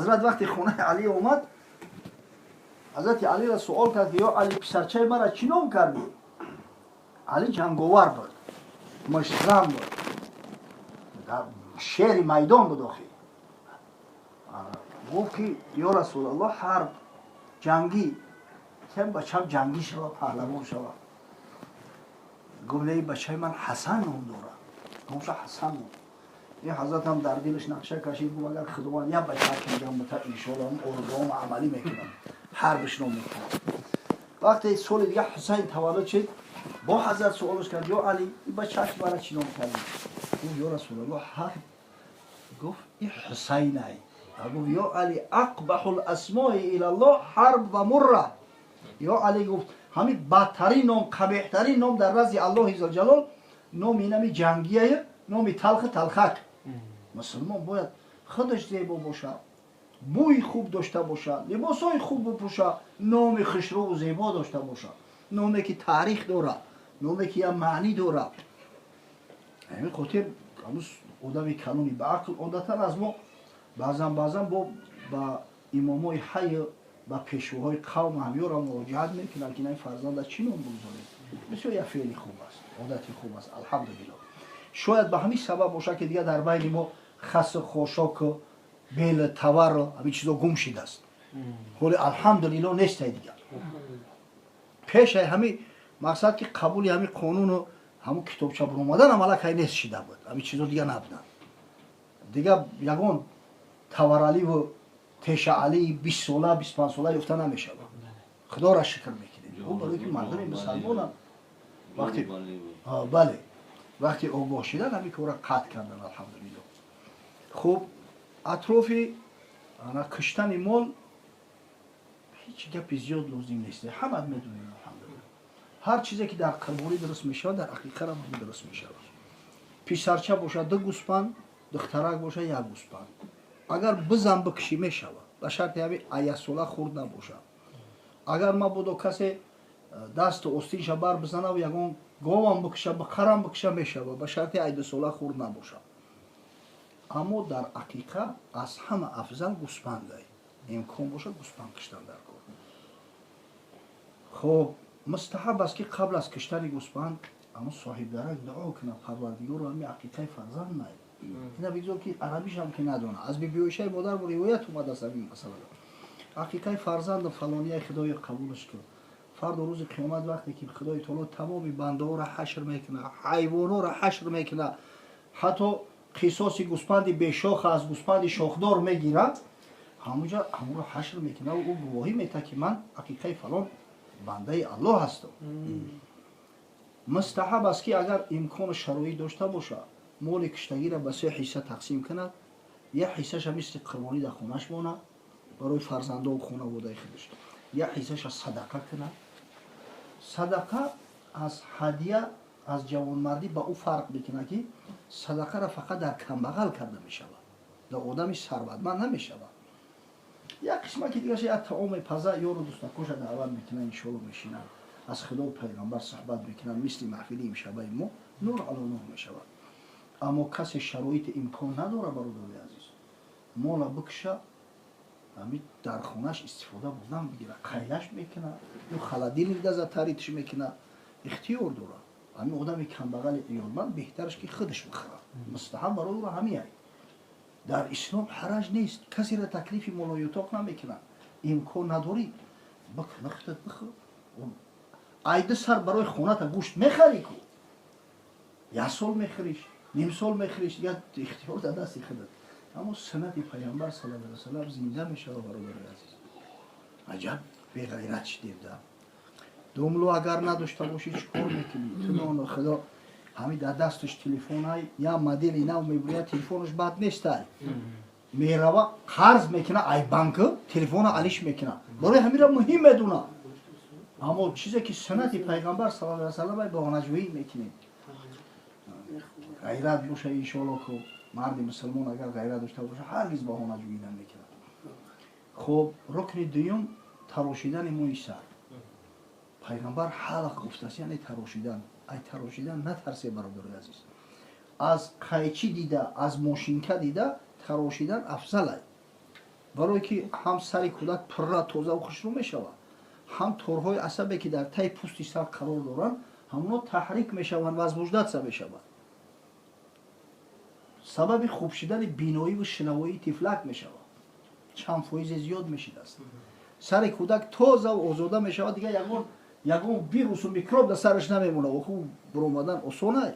Ҳазрат вақти хонаи Алӣ омад, ҳазрати Алиро суол кард, ки: «Ё Али, писарчаи мара чӣ ном кардӣ?» Али ҷанговар буд, муштзан буд, шери майдон буд. Охи гуфт, ки: «Ё Расулаллоҳ, Ҳарб, ҷангӣ, кем бачам ҷангӣ шава, паҳлавон шава». Гуфт: «Не, бачаи ман Ҳасан ном дорад, номша Ҳасан ном». Ин ҳазратам дар дилаш нақша кашид, гуфт: «Агар Худованд як бача ҷам бита, иншоалло орзуҳомо амалӣ мекунам, Ҳарбиш ном мекунам». Вақте соли дига Ҳусайн таваллуд шид, бо ҳазрат суолш кард: «Ё Али, ин бачааш мара чӣ ном кардӣ?» Гуфт: «Ё Расулаллоҳ, Ҳарб». Гуфт: «И Ҳусайнай». Гуфт: «Ё Али, أقبح الأسماء إلى الله Ҳарб ва Мурра». Ё Али, гуфт, ҳамин бадтарин ном, қабеҳтарин ном дар назди Аллоҳи зулҷалол номи инами ҷангияе, номи талхи талхак. Мусулмон бояд худаш зебо бошад, бӯи хуб дошта бошад, либосҳои хуб бипӯшад, номи хушрӯву зебо дошта бошад, номе ки таърих дорад, номе ки як маънӣ дорад. Ҳамин хотир ҳанӯз одами калони ба ақл одатан аз мо баъзан бо ба имомои ҳай, ба пешвоҳои қавм ҳамёро муроҷиат мекунанд, ки ин фарзанда чӣ ном бигузорем. Бисёр як феъли хуб аст, одати хуб аст, алҳамдулилло. Шояд ба ҳамин сабаб бошад, ки дигар дар байни мо хасу хошоку бел таварро, ҳамин чизо гум шидааст. Ҳоли, алҳамдулилло, нестай дигар. Пешаи ҳамин мақсад, ки қабули ҳамин қонуну ҳамун китобча буромадан, аллакай нест шида буд, ҳамин чизо дигар набуданд. Дигар ягон тавараливу тешаалии 20 сола, 25 сола ёфта намешавад. Худоро шукр мекунем, барое ки мардуми мусалмонам вақти, бале, вақти огоҳ шидан, ҳамин кора қатъ кардан, алҳамдулилло. Хуб, атрофи ана куштани мол ҳеҷ гапи зиёд лозим нест, ҳамат медонем, алҳамдулилло. Ҳар чизе ки дар қурбонӣ дуруст мешавад, дар ақиқарам ҳам дуруст мешавад. Писарча бошад, ду гӯспанд, духтарак бошад, як гӯспанд. Агар бизан бикушӣ, мешавад, ба шарти ҳамин 1 сола хурд набошад. Агар мабодо касе дасту остинша бар бизанаву ягон говам бикуша, бақарам бикуша, мешавад, ба шарти ай 2 сола хурд набошад. Аммо дар ақиқа аз ҳама афзал гӯспандай, имкон бошад, гӯспанд киштан дар кор. Хуб, мустаҳаб аст, ки қабл аз киштани гӯспанд аммо соҳибдарак дуо кунад: «Парвардигоро, ҳами ақиқаи фарзанд най». Ина бигзор, ки арабишам ки надона, аз бибиоишаи модар бо ривоят омадааст ҳамин масъалада: «Ақиқаи фарзанду фалонияи, Худоё, қабулаш кун». Фардо, рӯзи қиёмат, вақте ки Худои таоло тамоми бандаҳоро ҳашр мекунад, ҳайвонҳоро ҳашр мекунад, ҳатто қисоси гӯспанди бешоха аз гӯспанди шохдор мегирад, ҳамуҷа ҳамонро ҳашр мекунад ва ӯ гувоҳӣ метаҳад, ки ман ақиқаи фалон бандаи Аллоҳ ҳастам. Мустаҳаб аст, ки агар имкону шароит дошта бошад, моли киштагиро ба се ҳисса тақсим кунад. Як ҳиссаша мисли қурбонӣ дар хонаш монад барои фарзандову хонаводаи худаш, як ҳиссаша садақа кунад. Садақа аз ҳадия, аз ҷавонмардӣ ба ӯ фарқ мекунад, ки садақаро фақат дар камбағал карда мешавад, дар одами сарватманд намешавад. Як қисмаки дигаша як таом мепаза, ёру дӯстакоша даъват мекунад, иншоалло, мешинад, аз Худо, пайғамбар суҳбат мекунад, мисли маҳфили имшабаи мо, نور على نور мешавад. Аммо касе шароити имкон надорад, бародари азиз, мола бикуша, ҳами дар хонаш истифода бурдан бигирад, қайлаш мекунад ё холодильник даза таритиш мекунад, ихтиёр дорад. Ҳамин одами камбағали иёлманд беҳтараш, ки худаш бихӯрад, мустаҳаб барои ӯро ҳамияй. Дар ислом ҳараҷ нест, касеро таклифи молоютоқ намекунад. Имкон надорӣ, бикуна, худат бихӯр. Айду сар барои хоната гӯшт мехарӣ ку, як сол мехӯриш, ним сол мехӯриш, як ихтиёр дар дасти худат. Аммо суннати Пайғамбар صلى الله عليه وسلم зинда мешавад. Бародари азиз, аҷаб беғайрат шидем да. Домло, агар надошта бошӣ, чӣ кор мекунӣ? Ту нону Худо ҳами дар дасташ телефонай, як модели нав мебуря, телефонаш бад нестай, мерава, қарз мекуна ай банк, телефона алиш мекуна, барои ҳамира муҳим медуна. Аммо чизе ки суннати Пайғамбар صلى الله عليه وسلم, баҳонаҷӯӣ мекунем. Ғайрат боша, иншоалло, ку марди мусулмон агар ғайрат дошта боша, ҳаргиз баҳонаҷӯӣ намекунад. Хуб, рукни дуюм, тарошидани мӯи сар. Пайғамбар حلق гуфтааст, яъне тарошидан. Ай тарошидан натарсе, бародари азиз. Аз қайчӣ дида, аз мошинка дида тарошидан афзалай. Барое ки ҳам сари кӯдак пурра тозаву хушрӯ мешавад, ҳам торҳои асабе, ки дар таи пӯсти сар қарор доранд, ҳамоно таҳрик мешаванд, возбуждаться мешавад, сабаби хуб шудани биноиву шинавоии тифлак мешавад, чанд фоизе зиёд мешидааст. Сари кӯдак тозаву озода мешавад, дигар ягон вирусу микроб дар сараш намемонад. Оху буромадан осонай,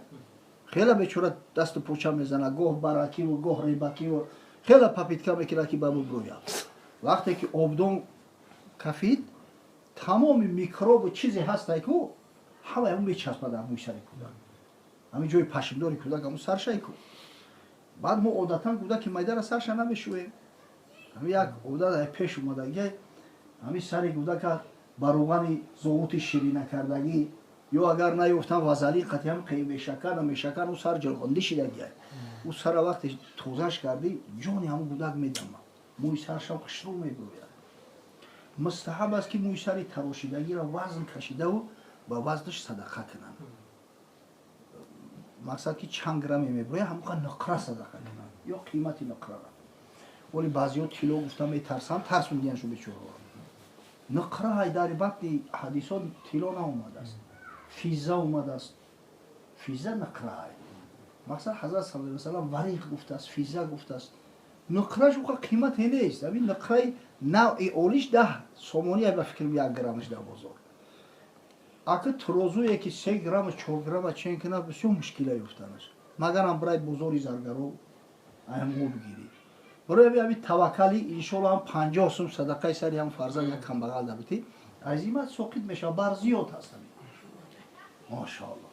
хеле бечора дасту поча мезанад, гоҳ баракиву гоҳ рибакиву, хеле попытка мекунад, ки ба буброяд. Вақте ки обдон кафид, тамоми микробу чизе ҳастай ку, ҳамаи он мечаспад дар мӯи сари кӯдак, ҳамин ҷои пашмдори кӯдак, ҳамун саршай ку. Баъд мо одатан кӯдаки майдара сарша намешӯем. Ҳамин як одат пеш омадагия, ҳамин сари кӯдака ба рӯғани зовути ширинакардагӣ ё агар наёфтам, вазалин қатъиам мешакар намешакар, ӯ сар ҷилғондӣ шидагия. Ӯ сара вақте тозаш кардӣ, ҷони ҳамун кӯдак медама, мӯи саршам хушрӯ мебирояд. Мустаҳаб аст, ки мӯи сари тарошидагиро вазн кашидаву ба вазнаш садақа кунанд. Мақсад, ки чанд грамме мебирояд, ҳамоқа нуқра садақа кунанд ё қимати нуқрара. Вале баъзеҳо тилло гуфта метарсанд, тарс медиҳанд бечораҳоро. Нуқра ҳай, дар батни ҳадисот тилло наомадааст, физза омадааст. Физза нуқра ҳай. Мақсад, ҳазрат сал васалам вариқ гуфтааст, физза гуфтааст. Нуқраш уқа қимате нест. Ҳамин нуқраи навъи олиш 10 сомонӣ, ба фикрам, 1 граммаш дар бозор. Ака, турозуе ки 3 грамма, 4 грамма чен кунад, бисёр мушкила ёфтанаш, магарам бирай бозори заргаро, ҳамо бигирӣ. Барои ҳами таваккали, иншоалло, ҳам 50 сум садақаи сари ҳам фарзанд як камбағал дабитӣ, азимат соқит мешавад, бар зиёд ҳаст, мошоалло.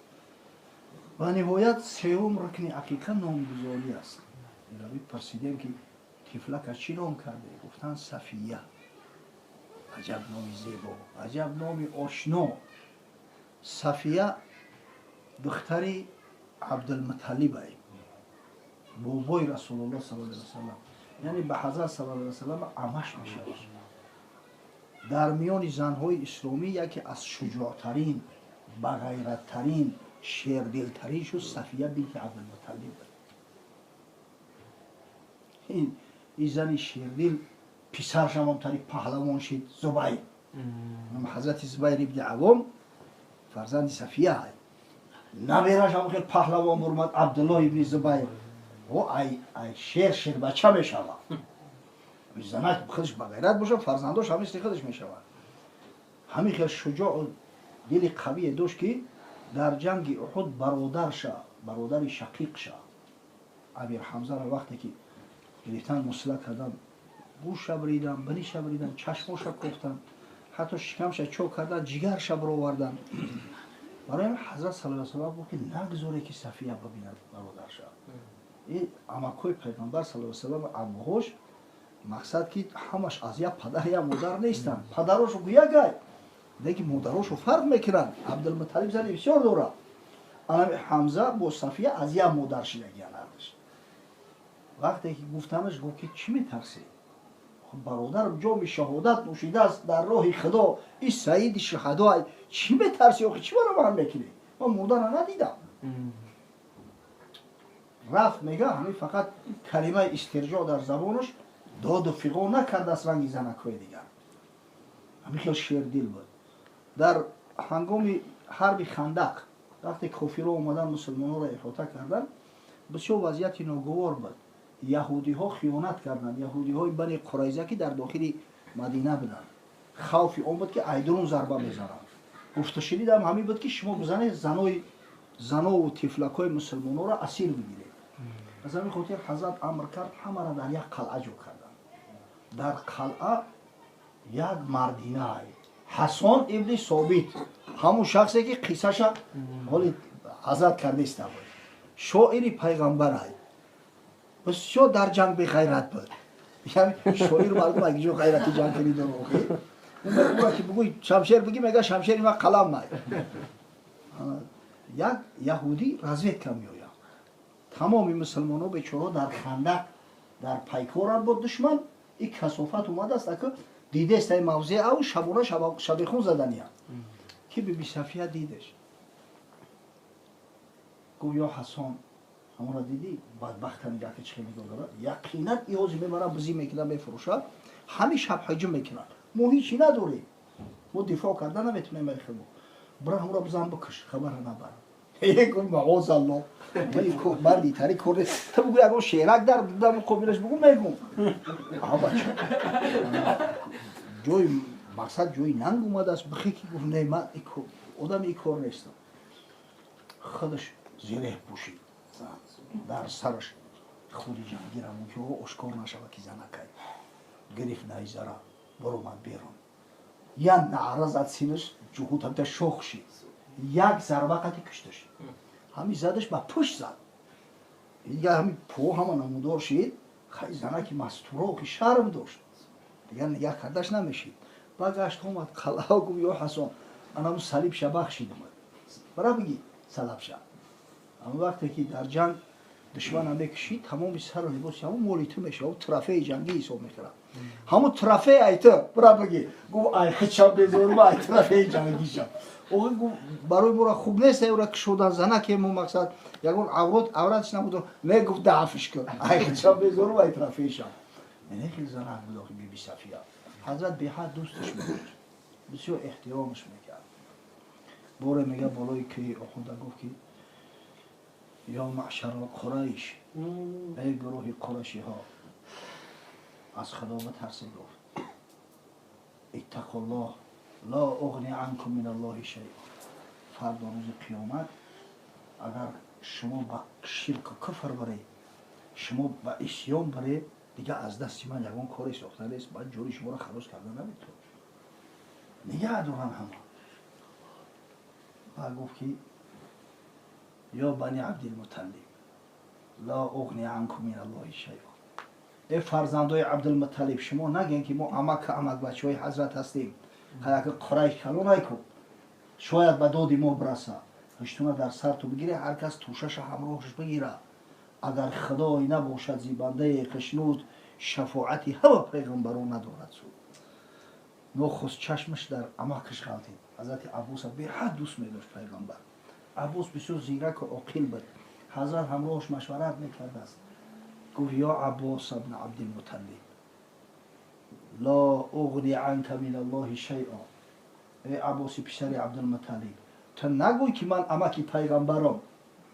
Ва ниҳоят, сеюм рукни ақиқа номгузорӣ аст. Пурсидем, ки тифлака чӣ ном карде? Гуфтанд: Сафия. Аҷаб номи зебо, аҷаб номи ошно! Сафия духтари Абдулмуталлибай, бобои Расулулло сал васалам, яъне ба ҳазрат сал васалам амаш мешавад. Дар миёни занҳои исломӣ яке аз шуҷоътарин, бағайраттарин, шердилтарин шуд Сафия бинти Абдулмуталлиб. Ин зани шердил, писаршам ҳамтари паҳлавон шид, Зубайр. Ҳазрати Зубайр ибни Авом фарзанди Сафия, набераш ҳам хел паҳлавон бурмад, Абдуллоҳ ибни Зубайр. О, ай шер шербача мешавад. Занак худаш бағайрат бошад, фарзандош ҳам мисли худаш мешавад. Ҳамин хел шуҷоъу дили қавие дошт, ки дар ҷанги Уҳуд бародарша, бародари шақиқша, Амир Ҳамзаро вақте ки гирифтан, мусла кардан, гӯша бридан, биниша бридан, чашмоша кофтан, ҳатто шикамша чок кардан, ҷигарша бировардан. Барои ҳамин ҳазрат сал салам гуфт, ки нагзоре, ки Сафия бибинад бародарша. Амакҳои Пайғамбар сал салам, амоҳош, мақсад, ки ҳамаш аз як падар, як модар нестанд. Падарошу якай, лекин модарошу фарқ мекунанд. Абдулмуталиб зани бисёр дорад. Анами Ҳамза бо Сафия аз як модар шидагиян ҳардаш. Вақте ки гуфтанаш, гуфт, ки чӣ метарсӣ? Бародарам ҷоми шаҳодат нӯшидааст дар роҳи Худо, и саиди шуҳадо, чӣ метарсӣ? Охи, чӣ бара ман мекунӣ? Ман мурдана надидам. Рафт, мега, ҳамин фақат калимаи истирҷо дар забонаш, доду фиғон накардааст ранги занакҳои дигар. Ҳамин хел шердил буд. Дар ҳангоми ҳарби Хандақ, вақте кофирҳо омадан, мусулмонҳоро иҳота карданд, бисёр вазъияти ногувор буд. Яҳудиҳо хиёнат карданд, яҳудиҳои Бани Қурайза, ки дар дохили Мадина буданд. Хавфи он буд, ки айдурун зарба мезананд. Гуфтушунидам ҳамин буд, ки шумо бизанед, занои занову тифлакҳои мусулмонҳоро асир бигиред. Аз ҳамин хотир ҳазрат амр кард, ҳамаро дар як қалъа ҷо карданд. Дар қалъа як мардинай, Ҳасон ибни Собит, ҳамун шахсе, ки қиссаша ҳоли ҳазрат кардеста буд, шоири пайғамбарай, бисёр дар ҷанг беғайрат буд. Шоир мардум ҷо ғайрати ҷанг кунӣ дор. Ки бугӯй шамшер бигӣ, мега: «Шамшери ман қалам най». Як яҳудӣ разведка меояд. Тамоми мусулмонҳо бечораҳо дар Хандақ дар пайкоранд бо душман. И касофат омадааст, ака, дидест ай мавзеъ ав шабона шабехун задания, ки Биби Сафия дидеш. Гуфт: «Ё Ҳасон, Ҳамонро дидӣ, бадбахта, нигаҳ ки чӣ хел нигоҳ дорад. Яқинан иҳози мебарад, бизӣ мекунад, мефурӯшад, ҳамин шаб ҳуҷум мекунад. Мо ҳичи надорем, мо дифоъ карда наметонем. Ай хело бира, ҳамонро бизан, бикуш, хабара набара. Гуфт: маозалло, марди тари кор нест. Ту бугӯ, ягон шерак дар муқобилаш бугӯ, мегум. Бача, ҷои мақсад, ҷои нанг омадааст. Бихе ки гуфт: не, ман одами и кор нестам. Худаш зиреҳ пӯшид, дар сараш худи ҷангира, мумкин ошкор нашава ки занакай. Гирифт найзара, баромад берун, як наъра зад, синаш ҷуҳуд ҳамта шох шид, як зарба қати кушташ. Ҳами задаш, ба пушт зад, дигар ҳами по ҳама намудор шид. Хай, занаки мастуро ки шарм дошт, дигар нигаҳ кардаш намешид. Ба гашт омад қалъа, гуфт: ё Ҳасан, анаму салибша бахшидам, бара биги салабша. Ҳамн вақте ки дар ҷанг душмана мекушӣ, тамоми сару либоси ҳамун моли ту мешава, трофеи ҷангӣ ҳисоб мехӯрад. Ҳамун трофей ай ту бира биги. Гуфт: ай хичам безорма, ай трофеи ҷангишам. Охи, гуфт, барои мора хуб нест ӯра кушодан, занаке мо мақсад ягон аврот авратш набуд. Не, гуфт, дафш кун, ай хичам безорум, ай трофейшам. Не, хел занак буд охи биби Сафия. Ҳазрат беҳад дӯсташ медошт, бисёр эҳтиромаш мекард. Боре, мега, болои кӯҳи Уҳуда гуфт ки: ё маъшара Қурайш, эй гурӯҳи қурашиҳо, аз Худо битарсед. Гуфт: иттақуллоҳ, ла уғни анкум мин Аллоҳи шайъа. Фардо рӯзи қиёмат, агар шумо ба ширку куфр баред, шумо ба исьён баред, дигар аз дасти ман ягон коре сохта нест, ман ҷони шуморо халос карда наметавонам. Нигаҳ дорам ҳама. Ва гуфт ки: ё бани Абдилмуталлиб, ла уғни анкум мин Аллоҳи шайъа. Э фарзандои Абдулмуталлиб, шумо нагӯен ки мо амака амакбачаҳои ҳазрат ҳастем. Ҳаяки Қурайш калонайку, шояд ба доди мо бираса. Ҳуштуна дар сарту бигире, ҳар кас тӯшаша ҳамроҳш бигира. Агар Худое набошад зибандае хушнуд, шафоати ҳама пайғамбарон надорад суд. Нохуст чашмаш дар амакаш ғалтид. Ҳазрати Аббоса беҳад дӯст медошт пайғамбар. Аббос бисёр зираку оқил буд, ҳазрат ҳамроҳш машварат мекардааст. Гуфт: ё Аббос абна Абдилмуталлиб, ла уғни анка мин Аллоҳи шайъа. Э Аббоси писари Абдулмуталлиб, ту нагӯй ки ман амаки пайғамбарам,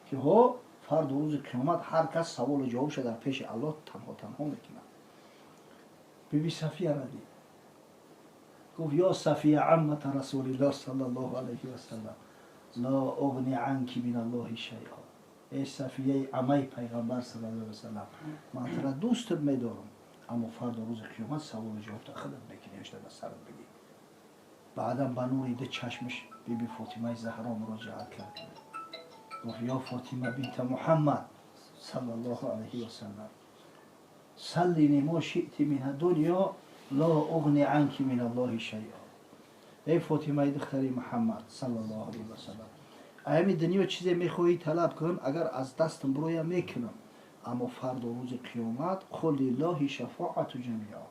ки ҳо фардо рӯзи қиёмат ҳар кас саволу ҷавобша дар пеши Аллоҳ танҳо танҳо мекунад. Биби Сафияра дид, гуфт: ё Сафия, аммата Расулиллоҳ саллаллоҳу алайҳи васалам, ла уғни анки мин Аллоҳи шайъа. Э Сафияи амаи пайғамбар саллаллоҳу алайҳи васалам, ман тура дӯстат медорам, аммо фардо рӯзи қиёмат саволу ҷавобта худат мекунӣ, ҳашта ба сарат бигӣ. Баъдан ба нури ду чашмаш биби Фотимаи Заҳро муроҷиат кард. Гуфт: ё Фотима бинта Муҳаммад саллаллоҳу алайҳи васалам, саллини мо шиъти мин дунё, ла уғни анки мин Аллоҳи шайъа. Эй Фотимаи духтари Муҳаммад саллаллоҳу алайҳи васалам, аями дунё чизе мехоҳӣ, талаб кун, агар аз дастам бироям, мекунам, аммо фардо рӯзи қиёмат қул лиллоҳи шафоату ҷамиа.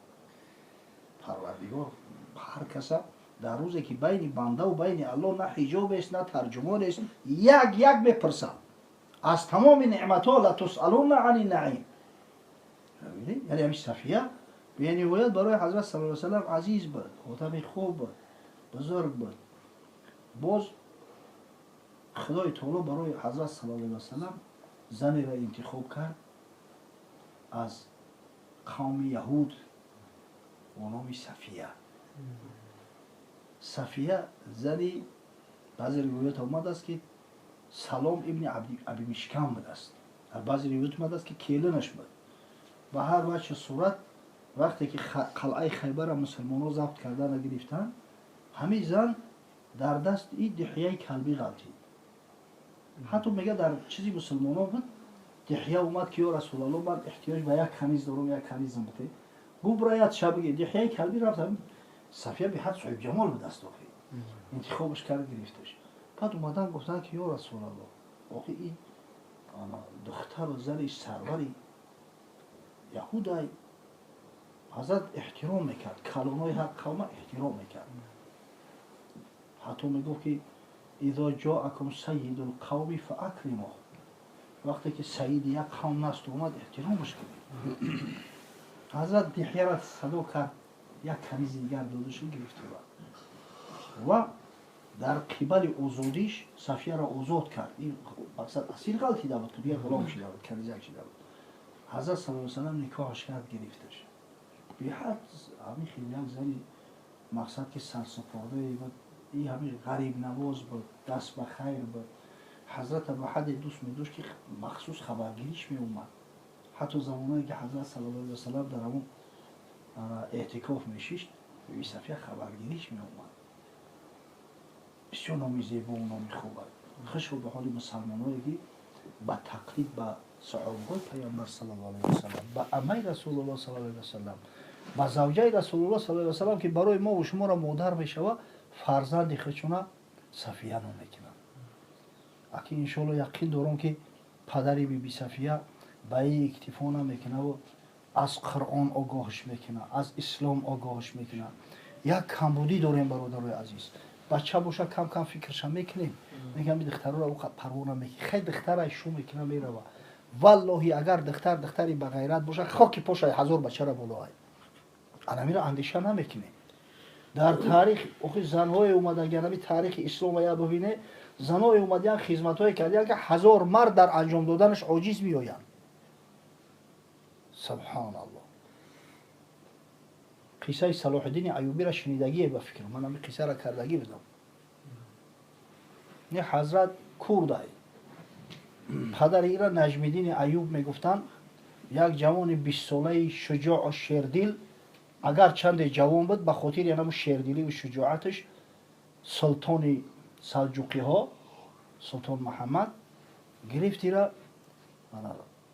Парвардигор ҳар каса дар рӯзе ки байни бандаву байни Аллоҳ на ҳиҷобест, на тарҷумонест, як як мепурсад аз тамоми неъматҳо: латусалунна ани наим. Яъне ҳами Сафия бениҳоят барои ҳазрат сал салам азиз буд, одами хуб буд, бузург буд. Боз Худои таоло барои ҳазрат саллаллоҳу алайҳи васалам занеро интихоб кард аз қавми яҳуд бо номи Сафия. Сафия зани, баъзе ривоят омадааст ки Салом ибни Аби Мишкам будааст, дар баъзе ривоят омадааст ки келинаш буд. Ба ҳар вачҳи сурат, вақте ки қалъаи Хайбара мусулмонҳо забт кардана гирифтанд, ҳамин зан дар даст и Диҳияи Калбӣ ғалтид. Ҳатто мега, дар чизи мусулмонон буд. Диҳия омад ки: ё Расулалло, ман эҳтиёҷ ба як каниз дорам, як канизам бите. Гуфт: бираяд шабиги. Диҳияи Калбӣ рафт. Сафия беҳад соҳибҷамол будаст, охи интихобаш кард, гирифташ. Баъд омадан гуфтанд ки: ё Расулалло, охи ин духтару зани сарвари яҳудай. Ҳазрат эҳтиром мекард, калонои ҳар қавма эҳтиром мекард. Ҳатто мегуфт ки: изо ҷоакум сайиду лқавми фаакримуҳ. Вақте ки саиди як қавм наст омад, эҳтиромаш кунед. Ҳазрат Диҳьяра садо кард, як канизи дигар додашу гирифту ва дар қибали озодиш Сафияро озод кард. Ин мақсад асир ғалтида буд, ки дигар ғулом шида буд, канизак шида буд. Ҳазрат саллаллоҳу алайҳи васаллам никоҳаш кард, гирифташ. Беҳад ҳамин хел як зани мақсад ки сарсупордае буд, и ҳамин ғарибнавоз буд, даст ба хайр буд. Ҳазрата ба ҳадде дӯст медошт, ки махсус хабаргириш меомад. Ҳатто замоное ки ҳазрат саллаллоҳу алайҳи васаллам дар ҳамон эътикоф мешишт, Биби Сафия хабаргириш меомад. Бисёр номи зебову номи хуб аст. Хушо ба ҳоли мусалмоное, ки ба тақлид ба саҳобаҳои Паёмбар саллаллоҳу алайҳи васаллам, ба амаи Расулуллоҳ саллаллоҳу алайҳи васаллам, ба завҷаи Расулуллоҳ саллаллоҳу алайҳи васаллам, ки барои мо шуморо модар мешавад, фарзанди худшона Сафия ном мекунанд. Аки иншоалло яқин дорам, ки падари Биби Сафия ба ин иктифо намекунаву аз Қуръон огоҳш мекунад, аз ислом огоҳш мекунад. Як камбудӣ дорем, бародарои азиз. Бача боша, кам кам фикрша мекунем, мегам духтарора оқа парво намекунем. Хай, духтарай шу мекуна, мерава. Валлоҳи, агар духтар духтари бағайрат боша, хоки пошай ҳазор бачара болоай. Анамиро андеша намекунем. Дар таърих охи занҳое омадагиан, ами таърихи ислома я бибине, занҳое омадиян, хизматҳое кардиян, ки ҳазор мард дар анҷом доданаш оҷиз меоянд. Субҳоналлоҳ. Қиссаи Салоҳиддини Аюбиро шунидагие ба фикр, ман ами қиссаро кардагӣ будам. Не, ҳазрат курдай, падари ира Наҷмиддини Аюб мегуфтанд, як ҷавони 20-солаи шуҷоъу шердил. Агар чанде ҷавон буд, ба хотири янаму шердиливу шуҷоаташ султони салҷуқиҳо, султон Муҳаммад, гирифтира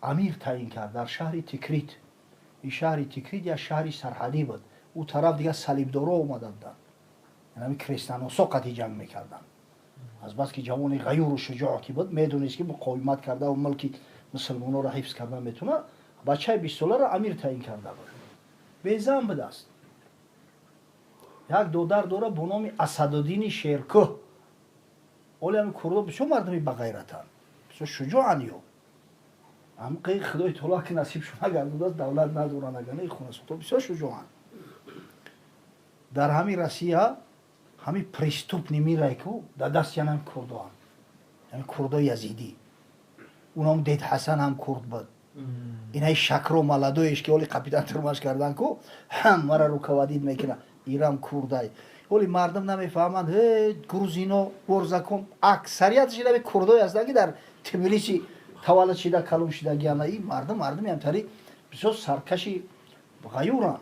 амир таъин кард дар шаҳри Тикрит. Ин шаҳри Тикрит як шаҳри сарҳадӣ буд. Ӯ тараф дигар салибдоро омада буданд, ами крестоносо қати ҷанг мекарданд. Азбаски ҷавони ғаюру шуҷоъ ки буд, медонист, ки муқовимат карда мулки мусулмононро ҳифз кардан метавонад, бачаи 20-соларо амир таъин карда буд. Безан будааст. Як додар дора бо номи Асадуддини Шеркӯҳ. Оли ами курдо бисёр мардуми бағайратанд, бисёр шуҷоанд. Ё ҳамқи Худои таоло ки насибшон нагардудааст, давлат надоранд, агар хунасухто бисёр шуҷоанд. Дар ҳамин Россия ҳамин преступный мир ай ку дар дасти янам курдоанд, яъне курдои язидӣ. Унам Дед Ҳасан ҳам курд буд. Инаи Шакро маладоеш, ки оли капитан турмаш кардан ку, ҳамара руководить мекунад, ирам курдай. Оли мардум намефаҳманд, грузино борзакон, аксарияташ инаби курдое ҳастанд, ки дар Тбилиси таваллуд шида, калон шидагиана. И мардум мардуми ҳамтари бисёр саркаши ғаюранд.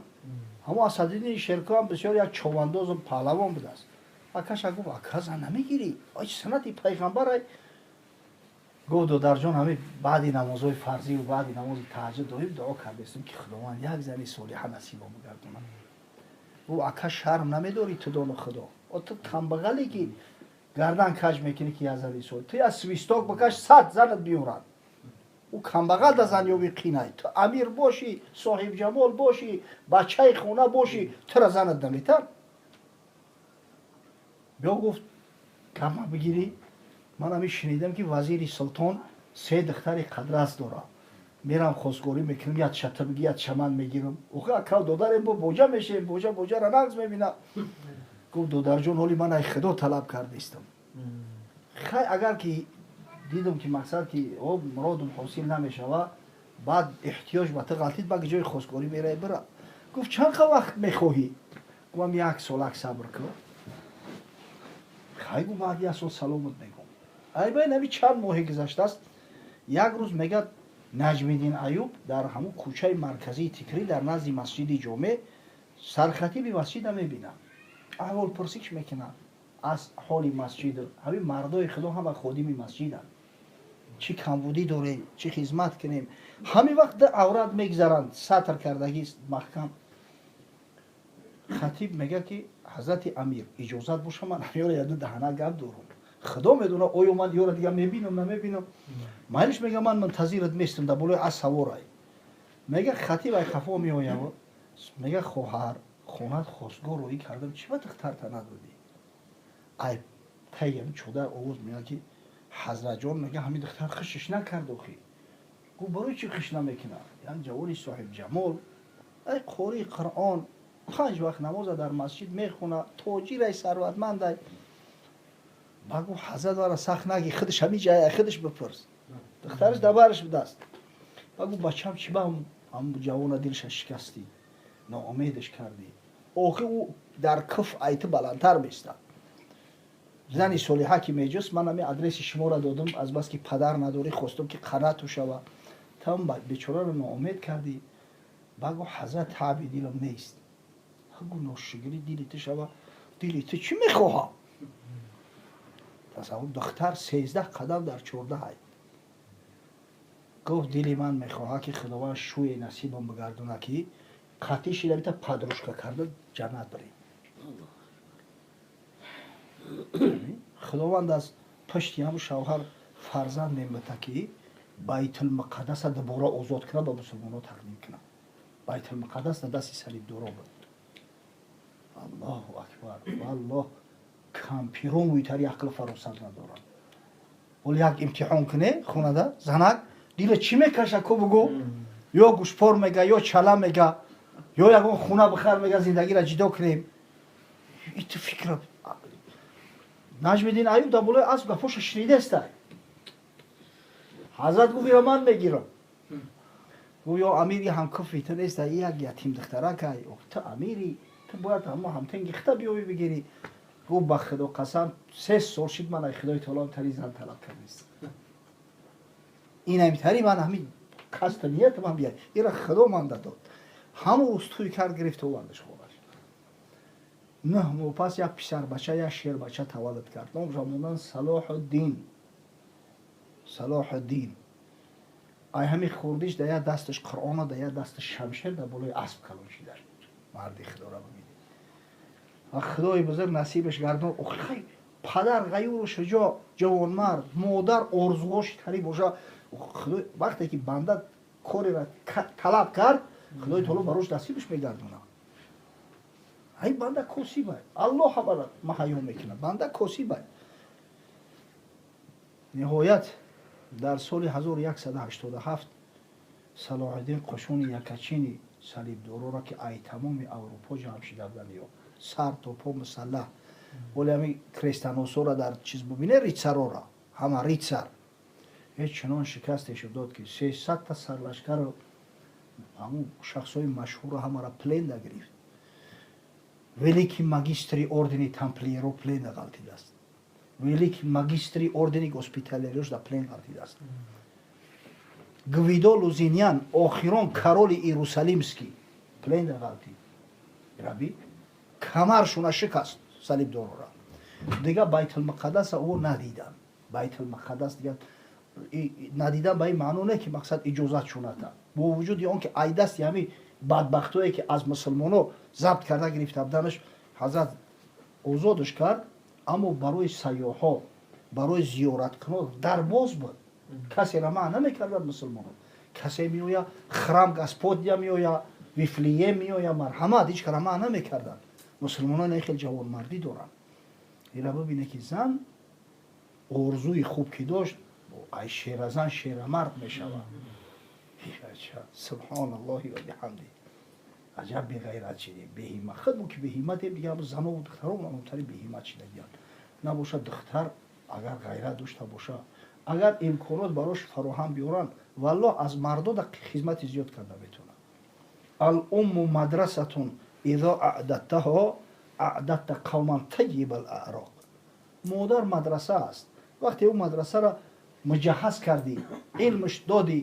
Ҳамо Асадиддини Шерко ҳам бисёр як човандозу паҳлавон будааст. Акаша гуфт: «Ака, зан намегирӣ? Ай санати пайғамбарай». Гуфт: «Додарҷон, ҳами баъди намозҳои фарзиву баъди намози таҳаҷҷуд доим дуо кардастем, ки Худованд як зани солиҳа насибо бигардонад». Гуфт: «Ака, шарм намедорӣ ту дону Худо? Ту камбағале, ки гардан каҷ мекунӣ, ки як зани солиҳ. Ту як свисток бикаш, 100 занат биёрад. Ӯ камбағал да зан ёби қинай. Ту амир бошӣ, соҳибҷамол бошӣ, бачаи хона бошӣ, тура занат наметар». Биё, гуфт, гапма бигирӣ. Ман ҳами шунидам, ки вазири султон се духтари қадрас дорад. Мерам, хостгорӣ мекунам, як шата биги, як шаман мегирам. Охи, ака, додарем, бо боҷа мешем, боҷа боҷара нағз мебина. Гуфт: «Додарҷон, ҳоли ман ай Худо талаб кардистам. Хай, агар ки дидам, ки мақсад ки муродум ҳосил намешава, баъд эҳтиёҷ ба ту ғалтид, ба ҷои хостгорӣ мерай, бира». Гуфт: «Чанд вақт мехоҳӣ?» Гуфтам: «Як солак сабр кун». Хай, гу, баъд як сол саломат мегӯм. Айбайн ҳами чанд моҳе гузаштааст, як рӯз, мегӯяд, Наҷмиддин Аюб дар ҳамун кӯчаи марказии Тикрӣ, дар назди масҷиди ҷомеъ, сархатиби масҷида мебинад. Аҳволпурсиш мекунад аз ҳоли масҷид. Ҳамин мардои Худо ҳама ходими масҷиданд. Чӣ камбудӣ дорем, чӣ хизмат кунем? Ҳамин вақт ду аврат мегзаранд, сатр кардагист маҳкам. Хатиб мегӯяд, ки ҳазрати амир, иҷозат боша, ман ҳамёра яду даҳана гап дорам. Худо медона, оё ман ёра дига мебинам, намебинам. Майлиш, мега, ман мунтазират местам, дар болои ас саворай. Мега, хатиб ай хафо меояв, мега: «Хоҳар, хонат хостгор роӣ кардам, чӣ ба духтарта надодӣ?» Ай таям чодар овоз меояд, ки Ҳазратҷон мега, ҳамин духтар хишиш накард охи. Гуфт, барои чӣ хиш намекунад? Яъне ҷавони соҳибҷамол, ай қории Қуръон, 5 вақт намоза дар масҷид мехона, тоҷирай, сарватмандай. Ба гуфт, ҳазрат вара сахт наги, худаш ҳамин ҷая, худаш бипурс. Духтараш дабараш будааст. Ба гуфт, бачам, чӣ ба ҳам ҷавона дилша шикастӣ, ноумедаш кардӣ? Охи ӯ дар куф айти баландтар меистад. Зани солиҳа ки меҷуст, ман ҳами адреси шуморо додам, азбаски падар надорӣ, хостум ки қанату шава. Там бечораро ноумед кардӣ. Ба гуфт, ҳазрат, таъби дилам нест. Гуфт, ношукрӣ дили ту шава, дили ту чӣ мехоҳам? Тасаввур, духтар 13 қадам дар 14 ай. Гуфт, дили ман мехоҳад, ки Худованд шӯе насибам бигардона, ки қатъи шида бита подружка карда ҷаннат барем. Худованд аз пашти ҳаму шавҳар фарзанд мемита, ки Байтулмуқаддаса дубора озод кунад, ба мусулмонҳо тақдим кунад. Байтулмуқаддас дар дасти салибдоро буд. Аллоҳу акбар! Валлоҳ, кампирон мӯйтари ақлу фаросат надоранд. Ҳоло як имтиҳон куне, хонада занак дила чӣ мекаша, ко бугӯ, ё гӯшпор мега, ё чала мега, ё ягон хона бихар мега, зиндагиро ҷидо кунем. Иту фикра Наҷмиддин Аюб дар болои асп гапоша шунидестай. Ҳазрат гуфт, ира ман мегирам. Гуфт, ё амири, ҳамкуфи ту неста, як ятим духтаракай, ту амири, ту бояд ҳамо ҳамтенги хита биёвӣ бигирӣ. Гуфт, ба Худо қасам, 3 сол шид, ман ай Худои таоло тари зан талаб кардист. Инамитари ман ҳамин қасду ниятам ман бия, ира Худо манда дод. Ҳамон рӯз тӯй кард, гирифта овардаш хонаш. 9 моҳ пас як писарбача, як шербача таваллуд кард. Номша мондан Салоҳуддин. Салоҳуддин ай ҳамин хурдиш дар як дасташ Қуръона, дар як дасташ шамшер, дар болои асп калон шида. Марди Худоро бибинед ва Худои бузург насибаш гардон. Охи, падар ғаюру шуҷоъ, ҷавонмард, модар орзуҳоши тари боша. Вақте ки банда кореро талаб кард, Худои таоло барош насибаш мегардонад. Ай банда косибай, Аллоҳ ҳамара маҳайё мекунад, банда косибай. Ниҳоят, дар соли 1187 Салоҳиддин қушуни якачини салибдороро, ки ай тамоми Аврупо ҷамъ шида буданд, ё сар то по мусаллаҳ, вале ҳами крестоносора дар чиз бубине, рыцарора, ҳама рыцарь, ҳеҷ чунон шикастешо дод, ки 300-та сарлашкару ҳамун шахсҳои машҳурро ҳамара плен да гирифт. Великий магистри ордени тамплиеро плен да ғалтидааст, великий магистри ордени госпиталерош да плен ғалтидааст. Гвидо Лузиньян, охирон короли иерусалимский, плен да ғалтид. Раби камаршуна шикаст салибдорора. Дига Байтулмуқаддаса ӯ надиданд. Байтулмуқаддас дига надидан ба ин маъно не, ки мақсад иҷозат шуната. Бо вуҷуди он ки айдасти ҳами бадбахтое, ки аз мусулмоно забт карда гирифта буданаш, ҳазрат озодаш кард, аммо барои сайёҳҳо, барои зиёраткунон дар боз буд, касеро манъ намекарданд мусулмонон. Касе меоя, храм Господня меоя, Вифлеем меоя, марҳамат, ҳеҷ кара манъ намекарданд. Мусулмонон ин хел ҷавонмардӣ доранд. Ира бибине, ки зан орзуи хуб ки дошт, ай шеразан шерамард мешавад. Субҳоналлоҳи ва биҳамди! Аҷаб беғайрат шидем, беҳиммат. Худ мо ки беҳимматем, дига занову духтарон амтари беҳиммат шидагиянд. Набошад, духтар агар ғайрат дошта боша, агар имконот барош фароҳам биёранд, валлоҳ, аз мардода хизмати зиёд карда метавонад. Алумму мадрасатун изо аъдадтаҳо аъдадта қавман тайиба аъроқ. Модар мадраса аст. Вақте ӯ мадрасаро муҷаҳҳаз кардӣ, илмш додӣ,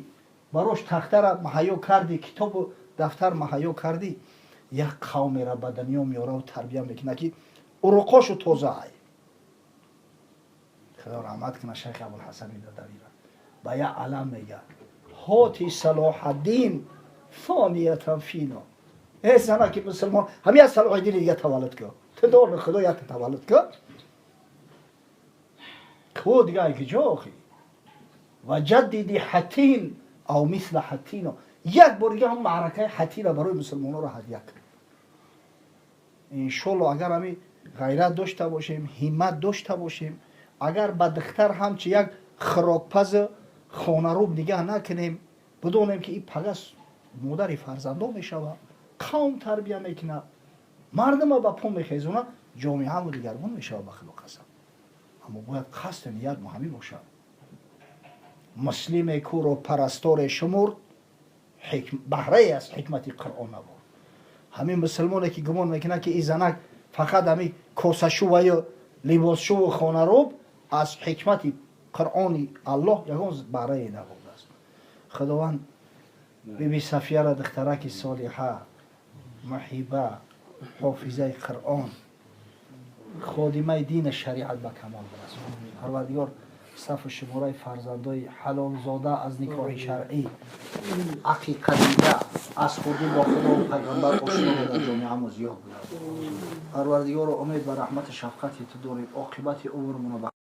барош тахтара маҳайё кардӣ, китобу дафтар маҳайё кардӣ, як қавмеро ба дунё меораву тарбия мекунад, ки уруқошу тоза ай. Худо раҳмат кунад шайх Абулҳасани Дадавира. Ба як алам мега: ҳоти Салоҳаддин фониятан фино. Э зана ки мусулмон, ҳами аз Салоҳиддини дига таваллуд кун, ту дорни Худо якта таваллуд кун ку, дига ай киҷо охи? Ва ҷаддиди Ҳатин ав мисла Ҳатино. Як бор дига ҳам маъракаи Ҳатина барои мусулмононро ҳадя кун. Иншолло, агар ҳами ғайрат дошта бошем, ҳиммат дошта бошем, агар ба духтар ҳамчи як Хӯрокпазу хонарӯб нигаҳ накунем, бидонем, ки ин пагас модари фарзандо мешавад, қавм тарбия мекунад, мардума ба по мехезонад, ҷомеамо дигаргун мешавад. Ба Худо қасам, аммо бояд қасду ният муҳамӣ бошад. Муслиме кӯро парасторе шумурд, баҳрае аз ҳикмати Қуръон набуд. Ҳамин мусулмоне, ки гумон мекунад, ки ин занак фақат ҳамин косашуваю либосшуву хонарӯб, аз ҳикмати Қуръони Аллоҳ ягон баҳрае набурдааст. Худованд биби Сафияра духтараки солиҳа, муҳиба, ҳофизаи Қуръон, ходимаи дина шариат ба камол бирасонад. Парвардигор сафу шумораи фарзандои ҳалолзода, аз никоҳи шаръӣ, ақиқадида, аз хурдӣ бо Худову пайғамбар ошно дар ҷомеамо зиёд буд. Парвардигоро, умед ба раҳмати шафқати ту дорем, оқибати умрмонро ба